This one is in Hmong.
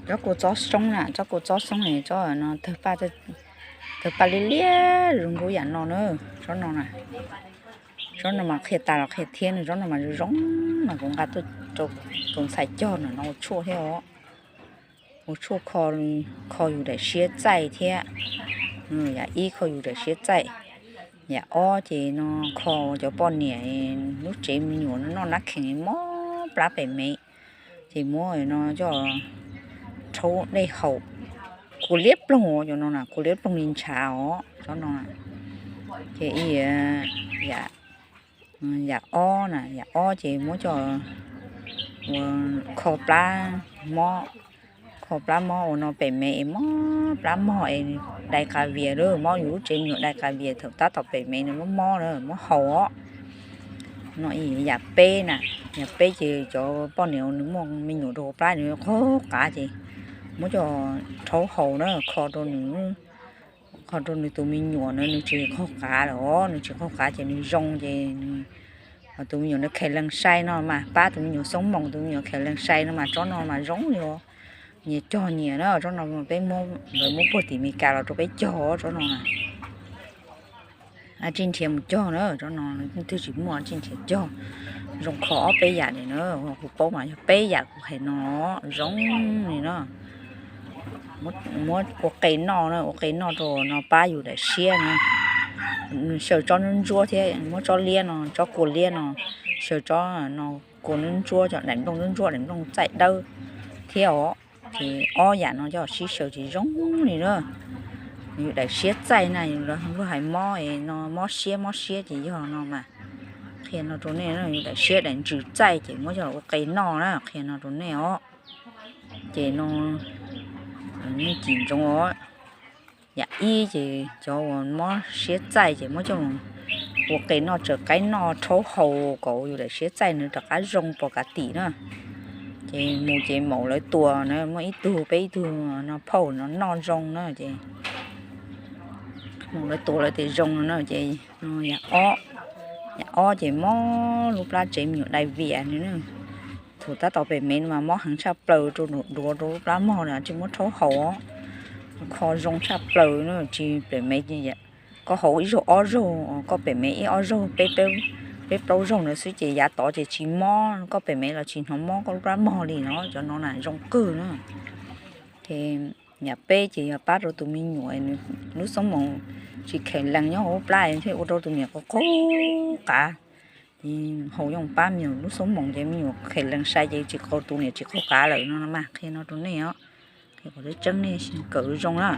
Tsob kua txob xoob na, tsob kua txob xoob ne, tsob no tawg paj liab liab zoo nkauj yam no na. Tsob no na, tsob no mas qhia tas los qhia thiab no, tsob no mas zoo zoo mas kuv nqa tuaj rau tus ntxhais cog no ua tshuaj thiab os. Ua tshuaj kho yus daim siab txaij thiab. Yam ib kho yus daim siab txaij. Yam ob ces no kho cov poj niam lub tsev me nyuam noj nab khees mob plab pem mev, ces muab no coj rhaub dej haus. Kua liab ploog cov no na, kua liab ploog li ntshav os tsob no. Ces yam ob na, yam ob ces muab coj ua kho plab mob, kho plab mob ua no pem mev es mob plab mog es dai qas vias lawm, mob yus lub tsev me nyuam dai qas vias thaum tab tom pem mev nws mob mob na, mob haus os. No yam peb na, yam peb ces cov poj niam nws muaj me nyuam rau plab nws qaug qav ces muab coj rhaub haus na, kho rau nws, kho rau nws tus me nyuam na nws tsis qaug qav lawm os, nws tsis qaug qav ces nws zoo ces tus me nyuam nws kheev lees sai no mas, pab tus me nyuam xoob moos, tus me nyuam kheev lees sai no mas tsob no mas zoo li os. Nyias cog nyias na, tsob no peb muab, lawv muab puag tim Meskas los rau peb cog tsob no na. Tsis nrhiav mus cog na, tsob no twb tsis muaj, tsis nrhiav cog. Zoo kho ob peb yam li na, kuv paub mas yog peb yam kuv hais no zoo li na. Muab ua qe noj na, ua qe noj rau no pab yus daim siab na. Xyaw tsob ntsuab ntsuab thiab, muab tsob liab no, tsob kua liab no, xyaw tsob no, kua ntsuab ntsuab, cov daim nplooj ntsuab ntsuab, daim nplooj txaij dawb thiab os. Ces ob yam no coj sib xyaw ces zoo li na. Yus daim siab txaij na, yus luag hais mob no, mob siab mob siab ces yog no mas. Qhia no rau nej, yus daim siab daim ntsws txaij ces muab coj ua qe noj na, qhia no rau nej os. Ces no nej cim ntsoov os. Yam ib ces cov uas mob siab txaij ces muab coj ua qe noj, tsaws qaib noj rhaub haus kom yus daim siab txaij nws rov qab zoo pom kav tim na. Ces mus ces maum lawv tua na, muaj ib tug peb ib tug no phauj no noj zoo na ces maum lawv tua lawv tias zoo no na ces yam ob ces mob lub plab tsev me nyuam dai vias nws na. Thaum tab tom pem mev no mas mob heev tshaj plaws rau duav rau lub plab mog na, tsis muab rhaub haus. Kho zoo tshaj plaws na, tsis pem mev, koj haus ib zaug ob zaug, koj pem mev ib ob zaug, peb plaub zaug ntawd xwb ces yav tod ces tsis mob, koj pem mev los tsis hnov mob koj lub plab mog li no, cov no na zoo kawg na. Ces yam peb ces yog pab rau tus me nyuam lub xoob moos tsis kheev lees nyob hauv plab thiaj ua rau tus niam qaug qav. Ces haus yooj pab me nyuam lub xoob moos ces me nyuam kheev lees sai ces tsis qaug, tus niam tsis qaug qav lawm no mas qhia no rau nej os. Qhia kom tseeb tseeb nej kawm zoo na.